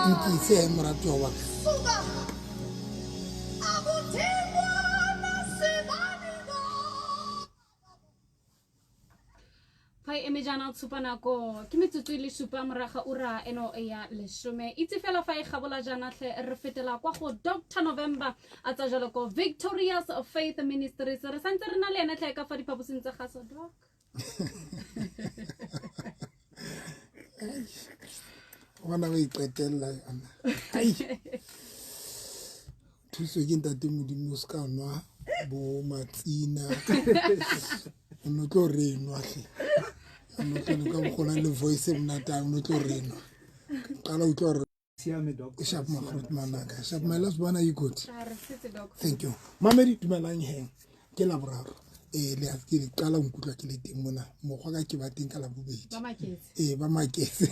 Nkise moratuwa wa ka. Fa e eme jaana tshupa nako ke metsotso e le supa moraga ura eno ya lesome. Itse fela fa e gabola jaana tlhe re fetela kwa go Dr November a tsa jalo ko Victorious Faith Ministries. Re santse re na le ene tlhe ka fa diphaposing tsa gaso, Doc. Bona ba iqetella yona. Ai. Thuso ke ntate Modimo, o se ka nwa bo matsina, o no tlo renwa hle, o no tlo ka bogona le voice e monate, o no tlo renwa qala utlwa gore. Siame, Doc. Sharp, magrot manaka. Sharp, my last one, are you good? A re setse, Doc. Thank you, mamedi. Dumelang heng, ke Laboraro ee le ke le qala ho nkutlwa ke le teng mona. Mokgwa ka ke ba teng ka Labobedi. Ba maketse. Ee, ba maketse.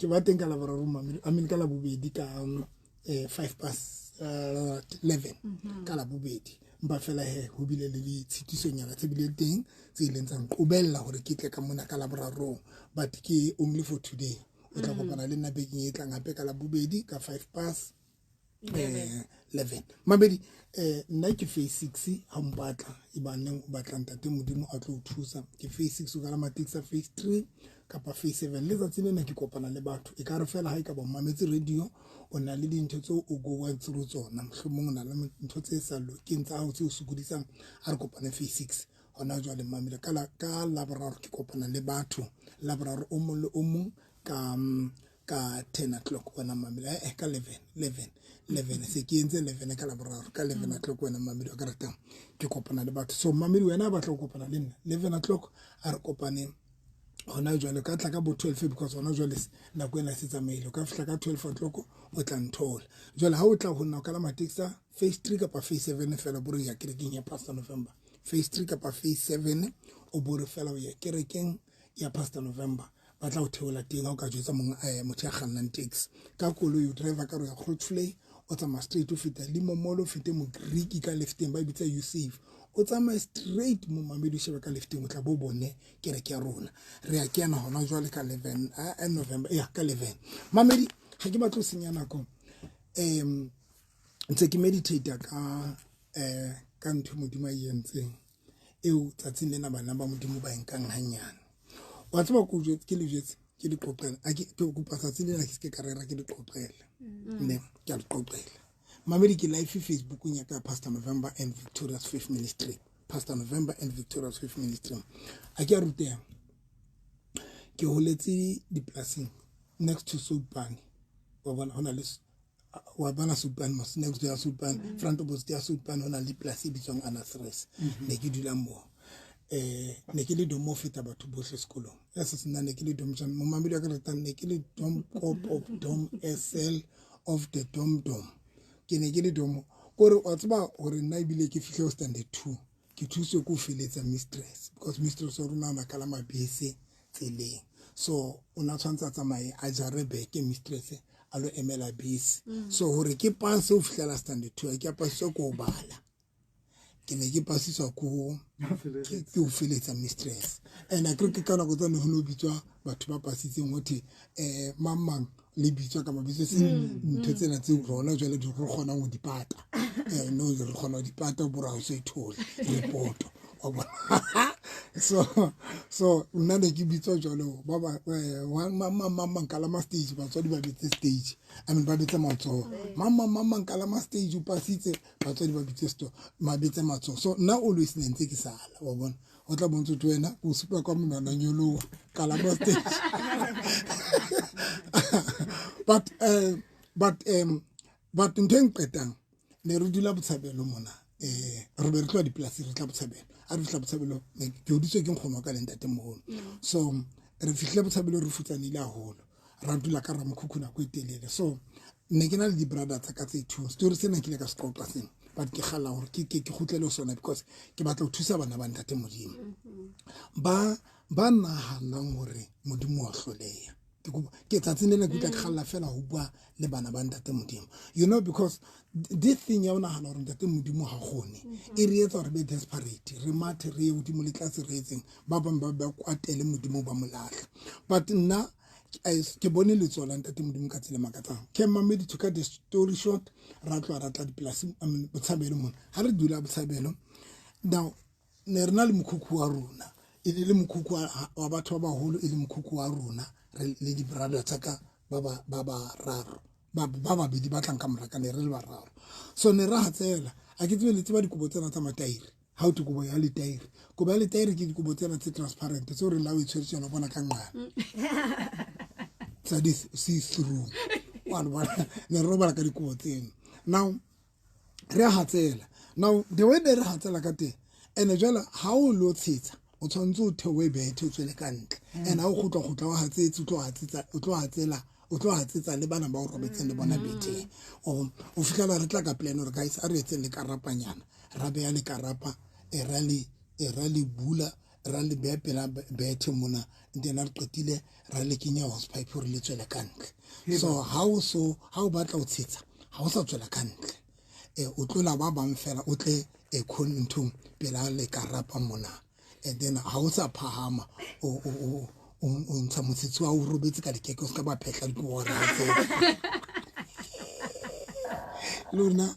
Ke ba teng ka Laboraro, mamedi, I mean ka Labobedi ka 11:05 ka Labobedi. Mpa fela he ho bile le ditshitisonyana tse bile teng tse ileng tsa nqobella hore ke tle ka mona ka Laborarong, but ke only for today. O tla kopana le nna bekeng e tlang hape ka Labobedi ka 11:05. Mamedi, nna ke phase six. Ha mpatla e baneng o batla ntate Modimo a tlo o thusa, ke phase six, o ka la matekisa phase three kapa phase seven. Letsatsi lena ke kopana le batho e ka re fela ha e ka ba o mametse radio, o na le dintho tseo o going through tsona, mohlomong o na le ntho tse sa lokeng tsa hao tse o sokodisang, a re kopane phase six hona jwale. Mamele, ka Laboraro ke kopana le batho, Laboraro o mong le o mong ka 10 o'clock. Wena mamele, ka 11, 11, 11, se ke entse 11 ka Laboraro ka 11 o'clock. Wena mamedi wa ka ratang, ke kopana le batho. So mamedi, wena a batla go kopana le nna 11 o'clock, a re kopane hona jwale. Ka tla ka bo 12 because hona jwale nako ena se tsamaile. O ka fihla ka 12 o'clock, o tla nthola. Jwale ha o tla ho nna, o kalama taxi phase three kapa phase seven fela, bo re ya kerekeng ya Pastor November. Phase three kapa phase seven, o bore fela o ya kerekeng ya Pastor November, ba tla o theola teng. Ha o ka jwetsa monga motho ya kgannang taxi ka koloi, o driver ka re ya Grootvlei, o tsamaya straight, o feta Limomolo, o fete Mogriki ka lefteng, ba e bitsa Usave, o tsamaye straight mo. Mamedi, o shebe ka lefteng, o tla bo bone kereke ya rona. Re a kena hona jwale ka 11 November ya ka 11. Mamedi, ha ke batle ho senya nako. Ntse ke meditate ka ntho Modimo a e entseng eo tsatsing lena bana ba Modimo ba e nkang hanyane. Wa tseba ko jwetse, ke le jwetse, ke le qoqela. A ke kopa tsatsi lena ke se ke ka rera, ke le qoqela ne ke a le qoqela. Mamedi, ke live Facebookong ya ka, Pastor November and Victorious Faith Ministry, Pastor November and Victorious Faith Ministry. A ke a ruteha, ke holetse dipolasing next to Soutpan. Wa bona ho na le, wa bona Soutpan mos, next to ya Soutpan, front opposite ya Soutpan, ho na le polasi e bitswang Anasres. Ne ke dula moo. Ne ke le dom ho feta batho bohle sekolong ya se sena. Ne ke le dom jang, momamedi wa ka ratang? Ne ke le dom kop of dom sl of the dom dom. Ke ne ke le dom kore wa tseba hore nna ebile ke fihle ho standard two, ke thuswe ke ho feletsa mistress, because mistress wa rona o na kalama bese tseleng, so o na tshwanetse a tsamaye a jare beke, mistress a lo emela bese. So hore ke pase ho fihlela standard two, ke a pasiswa ke ho bala. Ke ne ke pasiswa ko ke ho feletsa mistress. And akere ke ka nako tsane ho no bitswa batho ba pasitseng ho thwe mang mang le bitswa ka mabitso, se ntho tsena tseo rona jwale di re kgonang ho di pata. No, re kgona ho di pata bora ho se thole repoto, wa bona. So nna ne ke bitswa jwalo ba ba mang mang mang mang kalama stage, batswadi ba betse stage, I mean ba betse matsoho, mang mang mang mang kalama stage, o pasitse, batswadi ba bitse sto mabetse matsoho. So nna always ne ntse ke sala, wa bona, o tla bontse to wena o supa kwa monwana, nyoloha kalama stage. But ntho e nqetang, ne re dula Botshabelo mona. Re be re tloha dipolasing, re tla Botshabelo. A re fihla Botshabelo, ke hodiswe ke nkgono wa ka le ntatemoholo. So re fihlile Botshabelo re futsanehile haholo, ra dula ka ramokhukhu nako e telele. So ne ke na le di-brother tsa ka tse two. Story sena ke ile ka se qoqa sena, but ke kgalla hore ke kgutlele ho sona because ke batla ho thusa bana ba ntate Modimo ba nahanang hore Modimo wa hloleha. Ke tsatsing lena ke utlwa ke kgalla fela ho bua le bana ba ntate Modimo, because this thing ya o nahana hore ntate Modimo ha kgone e re etsa hore be desperate, re mathe re ye hodimo le tlase, re etseng, ba bang ba ba kwatele Modimo, ba mo lahla. But nna Ke bone letsoho la ntate Modimo ka tsela e makatsang. Ke mamedi, to cut the story short, ra tloha ra tla dipolasing, I mean, Botshabelo mona. Ha re dula Botshabelo now, ne re na le mokhukhu wa rona, e ne le mokhukhu wa batho ba baholo, e le mokhukhu wa rona re le di-brother tsa ka ba bararo, ba babedi ba tlang ka mora ka, ne re le bararo. So ne re hatsela, a ke tsebe le tseba dikobo tsena tsa matairi, ha o kobo ya letairi. Kobo ya letairi ke dikobo tsena tse transparent tseo re la o e tshwere tsona bona ka nqane tsa di see through, wa bona, ne re robala ka dikobo tseno. Now re hatsela, now the way ne re hatsela ka teng, ene jwale ha o lo tshetsa o tshwanetse o theohe bethe o tswele ka ntle, and ha o kgutla kgutla o hatsetse, o tlo hatsetsa, o tlo hatsela, o tlo hatsetsa le bana ba o robetseng le bona betheng. O fihlela re tla ka plan hore guys, a re etseng le karapanyana, ra beha le karapa, ra le bula, ra le beha pela bethe mona, then re qetile ra le kenya hosepipe hore le tswele ka ntle. So ha o so ha o batla ho tshetsa, ha o sa tswela ka ntle, o tlola ba bang fela, o tle khone nthong pela le karapa mona, and then ha o sa phahama o ntsha motsetsi wa o robetse ka lekeke, o se ka ba phehla dikobo ra tse lona.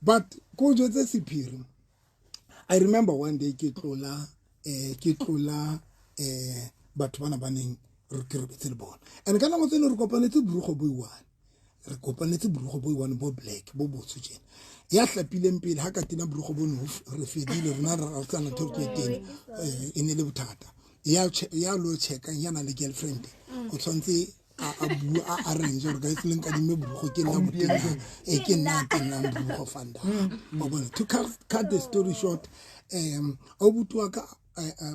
But ko jwetse sephiri, I remember one day ke tlola batho bana ba neng re ke robetse le bona, and ka nako tseno re kopanetse borugo bo one, re kopanetse borugo bo one bo black bo botsho tjena, ya hlapileng pele ha ka tena borugo bo no re fedile rona re tsana ntho e teng, e ne le bothata. Ya lo checkang ya na le girlfriend, o tshwantse a bua a arrange gore guys le nkadime borugo, ke nna boteng, ke nna tenang borugo fanda wa bona. To cut the story short, abuti wa ka,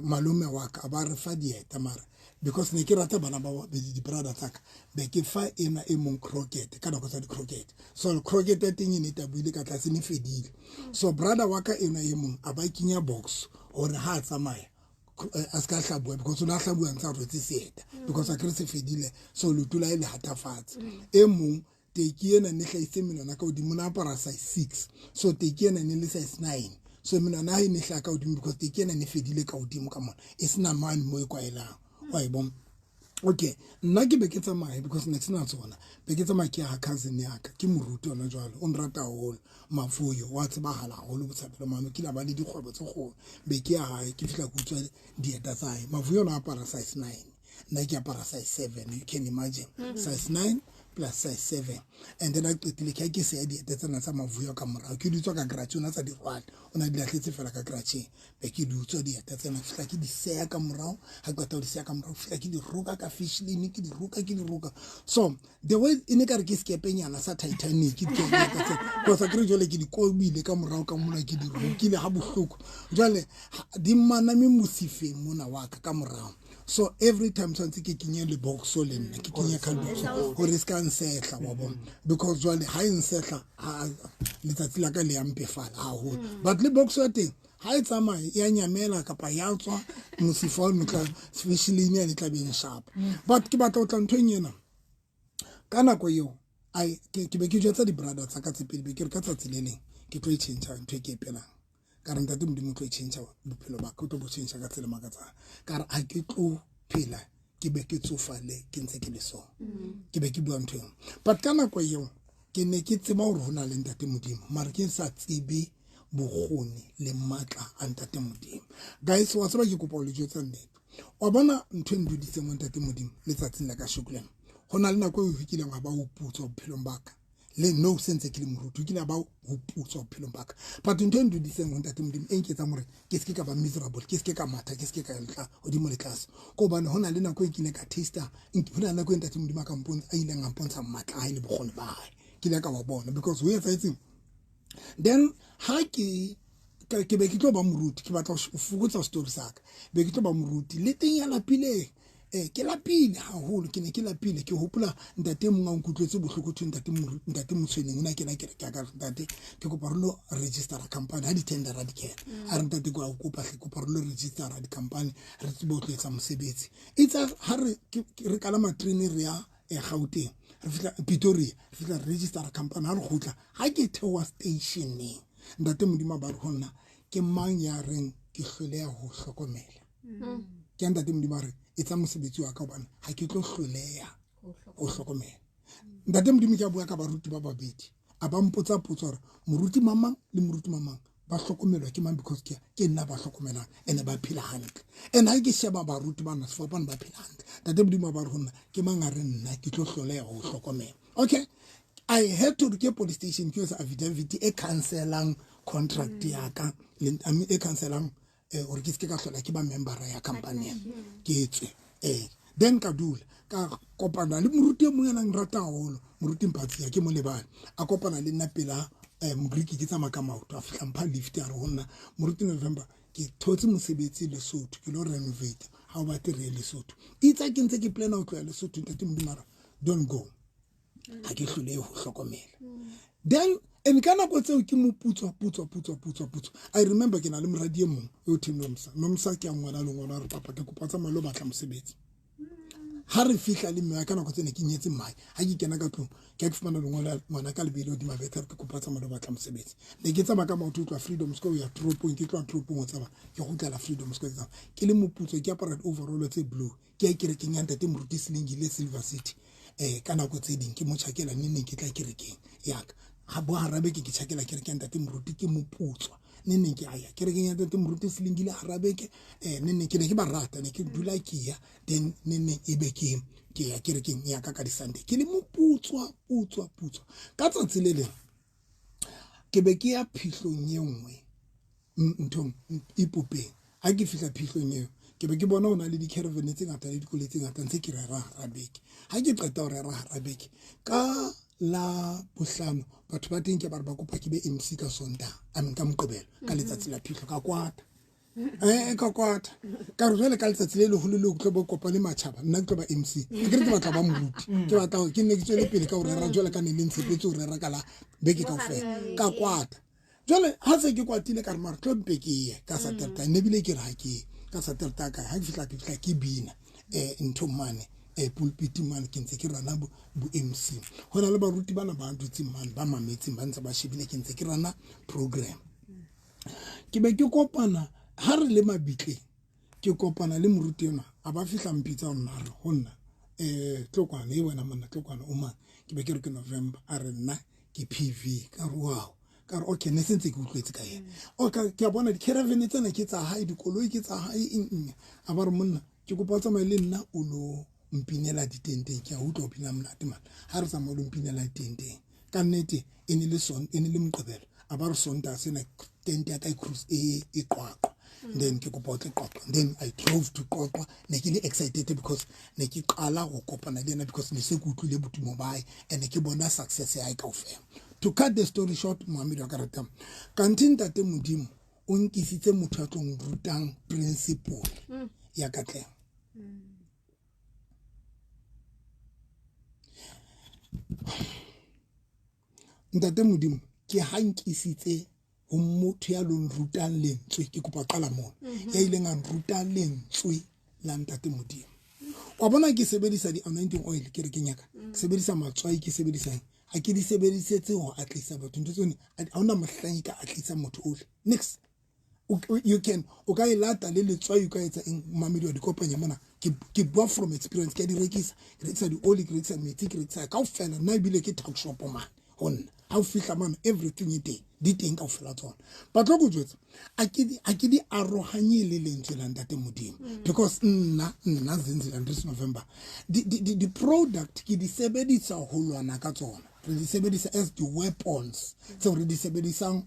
malome wa ka ba re fa dieta, mara because ne ke rata bana ba babedi di-brother tsa ka, be ke fa ena e mong croquet ka nako tsa di-croquet. So croquet ya teng e ne tabuile ka tlase, ne fedile. So brother wa ka ena e mong a ba kenya box hore ha a tsamaya a se ka hlabua, because o ne a hlabua ntse a rwetse seeta, because a kere se fedile, so leoto la e le hatafatse. E mong teki ena ne hlahise menwana ka hodimo, na apara size 6, so teki ena ne le size 9, so menwana ha e ne hlaha ka hodimo because teki ena ne fedile ka hodimo ka mona, e sena mane mo e kwaelang, wa e bona. Okay, nna ke be ke tsamaye because ne ke sena tsona, be ke tsamaya ke ya cousin ya ka, ke moruti yona jwalo, o nrata haholo, Mafuyo wa tsebahala haholo Botshabelo mane, ke la ba le dikgwebo tse kgolo. Be ke ya hae, ke fihla ke utswa dieta tsa hae. Mafuyo ona apara size 9, nna ke apara size 7, you can imagine, size 9 plus size 7. And then a qetile ke ha ke seya dieta tsena tsa Mavuyo ka morao, ke di utswa ka garage, ona tsa di rwala, o na di lahletse fela ka garage, be ke di utswa dieta tsena, fihla ke di seya ka morao, ha qeta ho di seya ka morao, fihla ke di roka ka fish line, ke di roka, ke di roka. So the way e ne ka re ke sekepenyana sa Titanic, ke dieta tsena, because akere jwale ke di kobile ka morao ka mona, ke di rokile ha bohloko, jwale di maname mosifeng mona wa ka ka morao. So every time tshwantse ke kenye le box le nna, ke kenye ka box hore se ka nsehla, wa bona, because jwale ha e nsehla letsatsi la ka le ya mpefala haholo. But le box ya teng ha e tsamaye ya nyamela kapa ya tswa mosifa o tla especially ne tla beng sharp. But ke batla ho tla nthong ena ka nako eo, ai ke be ke jwetsa di-brother tsa ka tse pedi, be ke re ka tsatsi le leng ke tlo e tjhentjha ntho e ke e pelang. Ka re ntate Modimo o tlo e tjhentjha bophelo ba ka, o tlo bo tjhentjha ka tsela e makatsang. Ka re ha ke tlo phela ke be ke tsofale ke ntse ke le so, ke be ke bua ntho eo. But ka nako eo ke ne ke tseba hore ho na le ntate Modimo, mara ke sa tsebe bokgoni le matla a ntate Modimo. Guys, wa tseba ke kopa ho le jwetsa nnete. Wa bona ntho e nduditseng ho ntate Modimo letsatsing la kasheko lena, ho na le nako eo ho kileng ha ba ho putswa bophelong ba ka, le no se ntse ke le moruti, ho kile ba ho putswa bophelong ba ka. But ntho e nduditseng ho ntate Modimo e nketsang hore ke se ke ka ba miserable, ke se ke ka matha, ke se ke ka ya ntla hodimo le tlase, ke hobane ho na le nako e kileng ka taster, ho na le nako e ntate Modimo a ka mpontsha, a ileng a mpontsha matla a hae le bokgoni ba hae, ke ile ka wa bona because ho etsahetseng. Then ha ke be ke tlo ba moruti, ke batla ho fokotsa story sa ka, be ke tlo ba moruti le teng ya lapileng. Ke lapile haholo, ke ne ke lapile, ke hopola ntate mong a nkutlwetse bohloko thwe ntate Motshweneng, o ne a kena kereke ya ka, ntate ke kopa re lo registera company ha di-tendera di kena. A re ntate ke a o kopa hle, kopa re lo registera di-company re tsebe ho tlo etsa mosebetsi. Itse ha re kalama terene re ya Gauteng, re fihla Pretoria, re fihla re registera company, ha re kgutla ha ke theoha stationeng, ntate Modimo a ba re ho nna, ke mang ya reng ke hloleha ho hlokomela? Ke a ntate Modimo a re etsa mosebetsi wa ka hobane ha ke tlo hloleha ho hlokomela. Ntate Modimo ke a bua ka baruti ba babedi, a ba mpotsa potso hore moruti mamang le moruti mamang ba hlokomelwa ke mang, because ke nna ba hlokomelang ene ba phela hantle. And ha ke sheba baruti bana sefapano ba phela hantle, ntate Modimo ba re ho nna ke mang a re nna ke tlo hloleha ho hlokomela. Okay, I had to ke police station ke etsa affidavit e cancelang contract ya ka, e cancelang hore ke seke ka hlola ke ba membera ya company ke tswe. Then ka dula ka kopana le moruti e mong a nang rata haholo, moruti Mpatsi, ke mo lebale, a kopana le nna pela Moriki, ke tsamaya ka maoto, a fihla mpha lift, a re ho nna moruti November ke thotse mosebetsi Lesotho, ke lo renovate, ha o batle re ye Lesotho. Itse ke ntse ke plana ho tloha Lesotho, ntate Modimo a re don't go, ha ke hlolehe ho hlokomela. Then and ka nako tseo ke mo putswa putswa putswa putswa putswa. I remember ke na le moradi e mong eo theng Nomsa. Nomsa ke a ngwana le ngwana re papa ke kopa tsamaya lo batla mosebetsi. Ha re fihla le mme ka nako tsena ke nyetse mmae, ha ke kena ka tlung ke fumana lengolo ngwana ka lebelo hodima bethe, ke kopa tsamaya lo batla mosebetsi. Ne ke tsamaya ka maoto ho tloha Freedom Square ho ya toropong, ke tloha toropong ho tsamaya ke kgutlela Freedom Square, ke tsamaya ke le moputso, ke apara di-overall tse blue, ke ya kerekeng ya ntate Moruti Selengile Silver City. Ka nako tse ding ke mo tjhakela neng neng ke tla kerekeng ya ka, ha bo hara beke ke tjhakela kerekeng ya ntate Moruti, ke moputswa neng neng ke aya kerekeng ya ntate Moruti Selengile hara beke. Neng neng ke ne ke ba rata, ne ke dula ke ya, then neng neng e be ke ya kerekeng ya ka ka di-Sunday, ke le moputswa putswa putswa. Ka tsatsi le leng ke be ke ya phihlong e nngwe nthong ipopeng. Ha ke fihla phihlong eo ke be ke bona ho na le di-caravan tse ngata le dikoloi tse ngata, ntse ke rera hara beke. Ha ke qeta ho rera hara beke ka la bohlano, batho ba teng ke ba re ba kopa ke be MC ka Sontaha, I mean ka Moqebelo, ka letsatsi la phihlo. Ka kwata, ka kwata, ka re jwale ka letsatsi le leholo leo ke tlo bo kopane matjhaba, nna ke tlo ba MC, ke re ke batla ba moruti, ke batla ke nne ke tswele pele ka ho rera jwale ka ne le ntshepetse ho rera ka la beke kaofela. Ka kwata. Jwale ha se ke kwatile ka re mara tlo mpe ke ye ka Satertaha, ne bile ke re ha ke ye ka Satertaha ka ha ke fihla ke fihla ke bina ntho mane pulpit mane, ke ntse ke rana bo MC. Ho na le baruti bana ba dutseng mane ba mametseng ba ntse ba shebile, ke ntse ke rana program. Ke be ke kopana ha re le mabitleng, ke kopana le moruti enwa, a ba fihla mpitsa ho nna, a re ho nna Tlokwana e wena monna Tlokwana o mang? Ke be ke re ke November, a re nna ke PV. Ka re wow, ka re okay, ne sentse ke utlwetse ka yena. Okay, ke a bona di-caravan tsena ke tsa hae, dikoloi ke tsa hae, eng eng. A ba re monna ke kopa o tsamaye le nna o lo mpinela ditenteng, ke a utlwa o bina monate man, ha re tsamaye o lo mpinela ditenteng. Ka nnete e ne le son, e ne le Moqebelo, a ba re Sontaha sena tente ya ka e cruise e e Qwaqwa, then ke kopa o tle Qwaqwa. Then I drove to Qwaqwa, ne ke le excited because ne ke qala ho kopana le yena, because ne se ke utlwile botumo ba hae and ke bona success ya hae kaofela. To cut the story short, Mohammed wa ka ratang, kanthe ntate Modimo o nkisitse motho ya tlo nrutang principle ya katleho. Ntate Modimo ke ha nkisitse ho motho ya lo nrutang lentswe, ke kopa qala mona, ya ileng a nruta lentswe la ntate Modimo. Wa bona ke sebedisa di-anointing oil kerekeng ya ka, ke sebedisa matswai, ke sebedisang, ha ke di sebedisetse ho atlisa batho, ntho tsone ha hona mohlang e ka atlisa motho ohle. Next you can o ka e lata le letswai, o ka etsa eng, mamedi wa di kopanya mona. Ke bua from experience, ke a di rekisa, ke rekisa di-oli, ke rekisa metsi, ke rekisa kaofela. Nna ebile ke tuck shop mane ho nna, ha o fihla mane everything e teng, di teng kaofela tsona. Ba tlo go jwetsa a ke di arohanye le lentswe la ntate Modimo, because nna Zinzi Andries November di product ke di sebedisa ho lwana ka tsona, re di sebedisa as the weapons tseo re di sebedisang,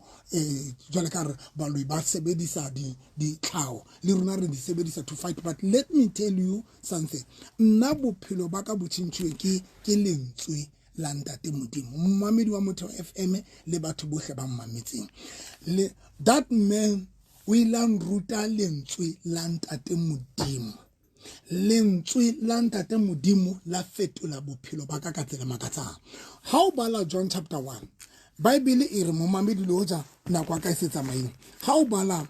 jwale ka re baloi ba sebedisa ditlhao, le rona re di sebedisa to fight. But let me tell you something, nna bophelo ba ka bo tjhentjhuwe ke lentswe la ntate Modimo. Momamedi wa Motheo FM le batho bohle ba mmametseng, le that man o ile a nruta lentswe la ntate Modimo. Lentswe la ntate Modimo la fetola bophelo ba ka ka tsela makatsang. Ha o bala John chapter 1, Bible e re, momamedi le hoja nako ya ka e se tsamaeng, ha o bala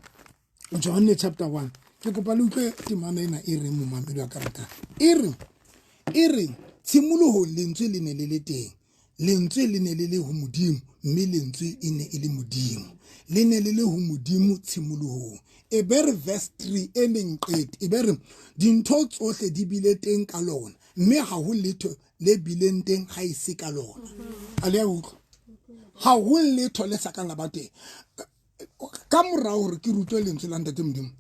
John chapter 1, ke kopa le utlwe temana ena e reng, momamedi wa ka ratang, e re tshimolohong lentswe le ne le le teng, lentswe le ne le le ho Modimo, mme lentswe e ne e le Modimo, le ne le le ho Modimo tshimolohong. E be re verse 3 e leng qete, e be re dintho tsohle di bile teng ka lona, mme ha ho letho le bileng teng ha e se ka lona. A le a utlwa? Ha ho letho le sa kang la ba teng. Ka morao hore ke rutwe lentswe la Ntate Modimo,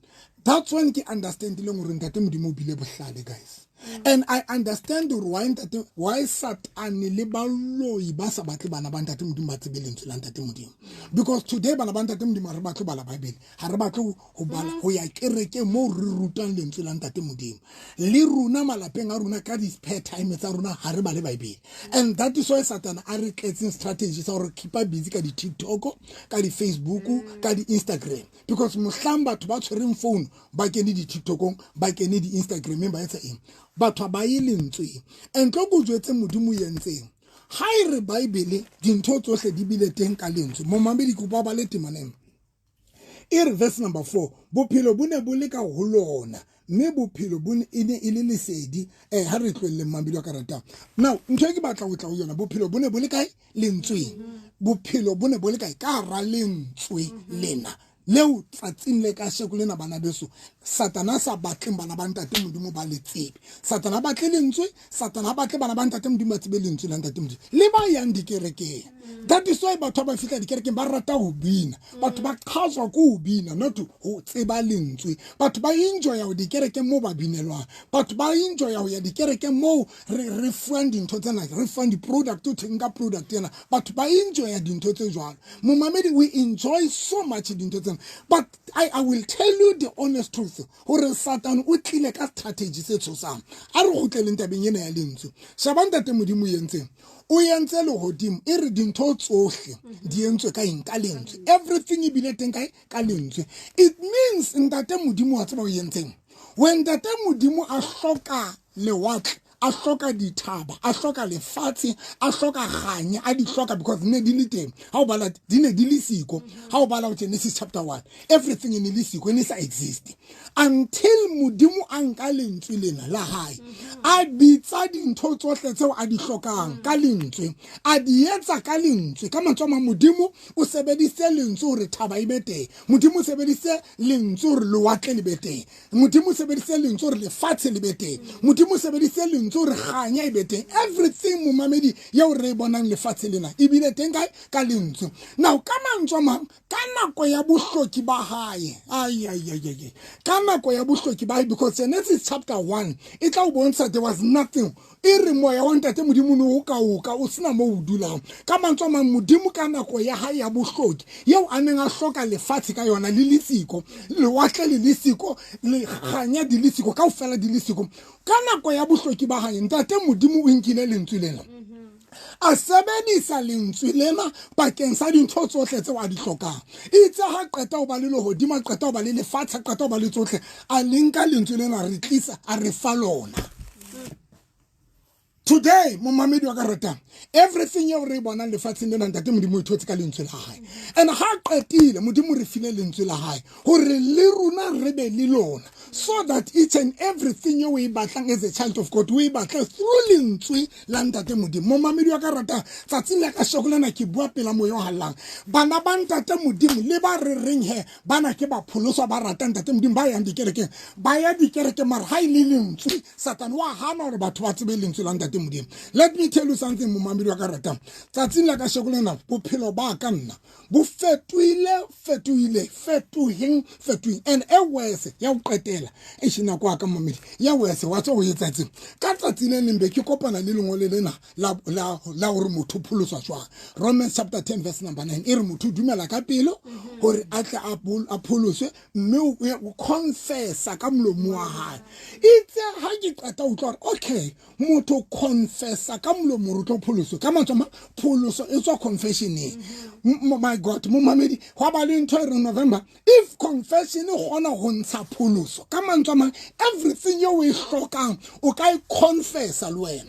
that's when ke understandileng hore Ntate Modimo o bile bohlale, guys. And I understand hore why Ntate, why Satane le baloi ba sa batle bana ba Ntate Modimo ba tsebe lentswe la Ntate Modimo. Because today bana ba Ntate Modimo ha re batle ho bala Bible, ha re batle ho bala, ho ya kerekeng moo re rutang lentswe la Ntate Modimo. Le rona malapeng a rona ka di-spare time tsa rona ha re bale Bible. And that is why Satane a re tletseng strategy sa hore keep busy ka di-TikTok, ka di-Facebook, ka di-Instagram. Because mohlang batho ba tshwereng phone ba kene di-TikTokong, ba kene di-Instagrameng, ba etsa eng, batho ba ye lentsweng. And tlo ko jwetse Modimo entseng ha e re Bible dintho tsohle di bile teng ka lentswe. Momamedi, kopa ba le temaneng e re verse number 4, bophelo bo ne bo le ka ho lona, mme bophelo bo ne e ne e le lesedi. Ha re tlohelleng mamedi wa ka ratang. Now ntho e ke batla ho tla ho yona, bophelo bo ne bo le kae? Lentsweng. Bophelo bo ne bo le kae? Ka hara lentswe lena leo tsatsing le kasheko lena, bana beso, Satana sa batleng bana ba Ntate Modimo ba le tsebe. Satana a batle lentswe, Satana a batle bana ba Ntate Modimo ba tsebe lentswe la Ntate Modimo le ba yang dikerekeng. That is why batho ba fihla dikerekeng ba rata ho bina. Batho ba qhazwa ke ho bina, not ho tseba lentswe. Batho ba enjoya ho dikerekeng moo ba binelwang. Batho ba enjoya ho ya dikerekeng moo re fuwang dintho tsena, re fuwang di-product, o thweng ka product ena. Batho ba enjoya dintho tse jwalo. Momamedi, we enjoy so much dintho tsena. But I will tell you the honest truth hore Satan o tlile ka strategy se tshosang. A re kgutleleng tabeng ena ya lentswe. Sheba Ntate Modimo o entseng. O entse lehodimo, e re dintho tsohle di entswe ka eng? Ka lentswe. Everything e bile teng kae? Ka lentswe. It means Ntate Modimo wa tseba o entseng. When Ntate Modimo a hloka lewatle, a hloka dithaba, a hloka lefatshe, a hloka kganya, a di hloka because ne di le teng. Ha o bala di ne di le siko. Ha o bala Genesis chapter 1, everything e ne le siko, e ne sa exist until Modimo a nka lentswe lena la hae, a bitsa dintho tsohle tseo a di hlokang ka lentswe, a di etsa ka lentswe. Ka mantswe a mang, Modimo o sebedisitse lentswe hore thaba e be teng. Modimo o sebedisitse lentswe hore lewatle le be teng. Modimo o sebedisitse lentswe hore lefatshe le be teng. Modimo o sebedisitse lentswe hore kganya e be teng. Everything, momamedi, eo re e bonang lefatshe lena e bile teng kae? Ka lentswe. Now ka mantswe a mang, ka nako ya bohloki ba hae, ai ai ai ai, ka nako ya bohloki ba hae, because Genesis chapter 1 e tla o bontsha there was nothing. E re moya wa Ntate Modimo ne o ka oka o sena moo o dulang. Ka mantswe a mang, Modimo ka nako ya hae ya bohloki eo a neng a hloka lefatshe ka yona le letsiko, lewatle le lesiko, le kganya di lesiko, kaofela di lesiko, ka nako ya bohloki ba hae Ntate Modimo o nkile lentswe lena, a sebedisa lentswe lena bakeng sa dintho tsohle tseo a di hlokang. Itse ha qeta ho ba le lehodimo, a qeta ho ba le lefatshe, a qeta ho ba le tsohle, a le nka lentswe lena, re tlisa, a re fa lona. Today, momamedi wa ka ratang, everything eo re e bonang lefatsheng lena, Ntate Modimo o e thotse ka lentswe la hae. And ha qetile, Modimo re file lentswe la hae hore le rona re be le lona, so that each and everything eo e batlang as a child of God, o e batle through lentswe la Ntate Modimo. Momamedi wa ka ratang, tsatsing la kasheko lena ke bua pela moya o hallang. Bana ba Ntate Modimo le ba re reng he bana ke ba pholoswa, ba ratang Ntate Modimo, ba yang dikerekeng, ba ya dikerekeng, mara ha e le lentswe, Satane wa hana hore batho ba tsebe lentswe la Ntate Modimo. Let me tell you something, momamedi wa ka ratang, tsatsing la kasheko lena bophelo ba ka nna bo fetohile, fetohile, fetoheng, fetoheng. And e worse ya ho qetela, eish, nako ya ka momamedi, ya worse wa tswa ho etsaetseng ka tsatsi le leng be ke kopana le lengolo lena la hore motho o pholoswa jwang. Romans chapter 10 verse number 9 e re motho o dumela ka pelo hore a tle a pholoswe, mme o confessa ka molomo wa hae. Itse ha ke qeta ho utlwa hore okay, motho confessa ka molomo hore o tlo pholoswe, ka mantswe a mang, pholoso e tswa confessioneng. My God, momamedi, hwa ba le ntho e reng November, if confession e kgona ho ntsha pholoso, ka mantswe a mang, everything eo o e hlokang o ka e confessa le wena.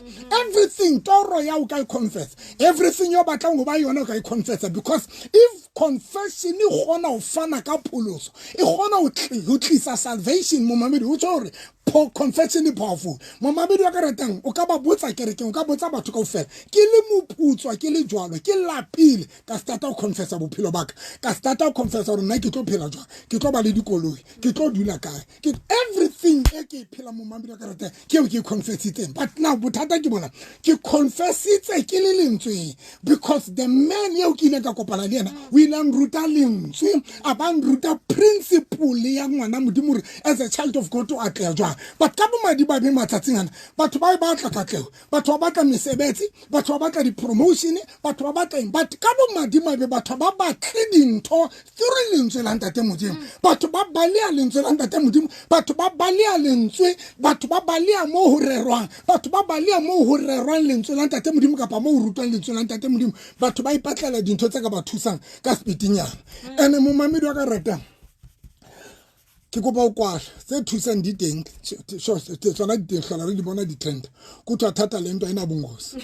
Everything, toro ya o ka e confessa, everything eo batlang ho ba yona o ka e confessa, because if confession e kgona ho fana ka pholoso, e kgona ho tlisa salvation, momamedi, o tswa hore Confession e powerful. Momamedi wa ka ratang, o ka ba botsa kerekeng, o ka botsa batho kaofela. Ke le moputswa, ke le jwalo, ke lapile, ka starta ho confessa bophelo ba ka. Ka starta ho confessa hore nna ke tlo phela jwang, ke tlo ba le dikoloi, ke tlo dula kae. Ke everything e ke e phelang, momamedi wa ka ratang, ke eo ke e confessitseng. But now bothata ke bona, ke confessitse ke le lentsweng, because the man eo ke ileng ka kopana le yena o ile a nruta lentswe, a ba nruta principle ya ngwana Modimo hore as a child of God o atleha jwang. But ka bomadimabe matsatsing ana batho ba e batla katleho, batho ba batla mesebetsi, batho ba batla di-promotion, batho ba batla eng, but ka bomadimabe batho ba batle dintho through lentswe la Ntate Modimo. Batho ba baleha lentswe la Ntate Modimo, batho ba baleha lentswe, batho ba baleha moo ho rerwang, batho ba baleha moo ho rerwang lentswe la Ntate Modimo kapa moo ho rutwang lentswe la Ntate Modimo. Batho ba ipatlela dintho tse ka ba thusang ka sepitinyana. Ene momamedi wa ka ratang, ke kopa ho kwala tse thusang di teng, tsona di teng, hlola re di bona di-trend. Kuthwa thata le ntwa ena bongozi,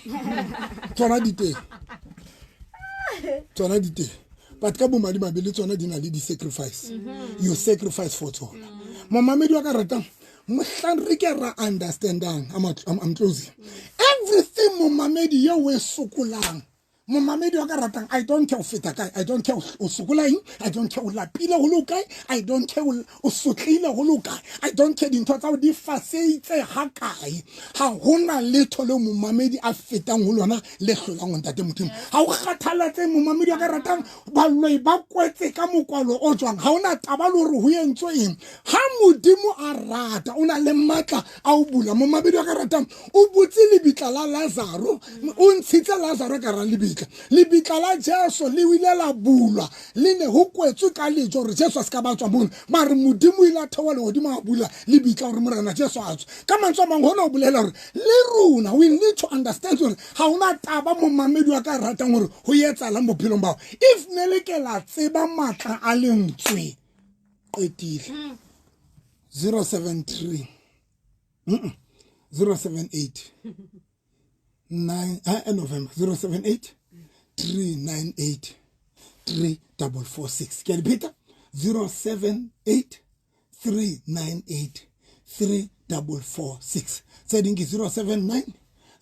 tsona di teng, tsona di teng, but ka bomadimabe le tsona di na le di-sacrifice. You sacrifice for tsona. Momamedi wa ka ratang, mohlang re ke ra understandang, I'm closing everything. Momamedi eo o e sokolang, momamedi wa ka ratang, I don't care o feta kae, I don't care o sokola eng, I don't care o lapile go le kae, I don't care o sotlile go le kae, I don't care dintho tsa go di faseitse ga kae, ga gona letho leo momamedi a fetang go lona le hlolang go Ntate Modimo. Ga o kgathalatse, momamedi wa ka ratang, baloi ba kwetse ka mokwalo o jwang, ga ona taba le gore go entswe eng. Ha Modimo a rata, o na le matla a o bula. Momamedi wa ka ratang, o butse lebitla la Lazaro, o ntshitse Lazaro ka ra lebitla. Lebitla la Jesu le ile la bulwa, le ne ho kwetswe ka lejo hore Jesu a se ka ba tswa mono, mare Modimo o ile a theoha lehodimo, a bula lebitla hore Morena Jesu a tswe. Ka mantswe a mang, hona ho bolela hore le rona we need to understand hore ha hona taba, momamedi wa ka ratang, hore ho etsahalang bophelong bao. If ne le ke la tseba matla a lentswe. Qetile. 073 078 9 November 078 398 3446. Ke a di pheta: 078 398 3446. Tse ding ke 079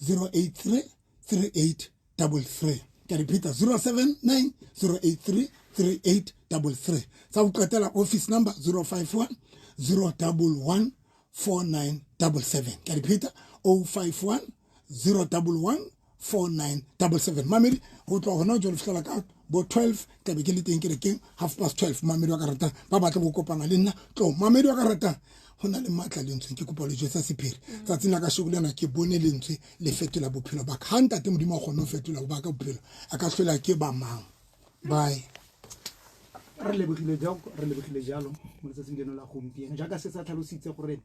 083 3833. Ke a di pheta: 079 083 3833. Tsa go qetela, office number 051 011 4977. Ke a di pheta: 051 011 4977. Mamedi, go tloga gona jalo fitlhela ka bo 12 tlabe ke le teng kerekeng, 12:30. Mamedi wa ka ratang, ba batla go kopana le nna, tlo. Mamedi wa ka ratang, go na le maatla lentsweng. Ke kopa lejo tsa sephiri tsatsing la ka sheko lena, ke bone lentswe le fetola bophelo ba ka. Ga Ntate Modimo a kgone go fetola ba ka bophelo, a ka hlola ke ba mang? Bye. Re lebogile jalo, re lebogile jalo mo letsatsing leno la gompieno, jaaka se sa tlhalositse gore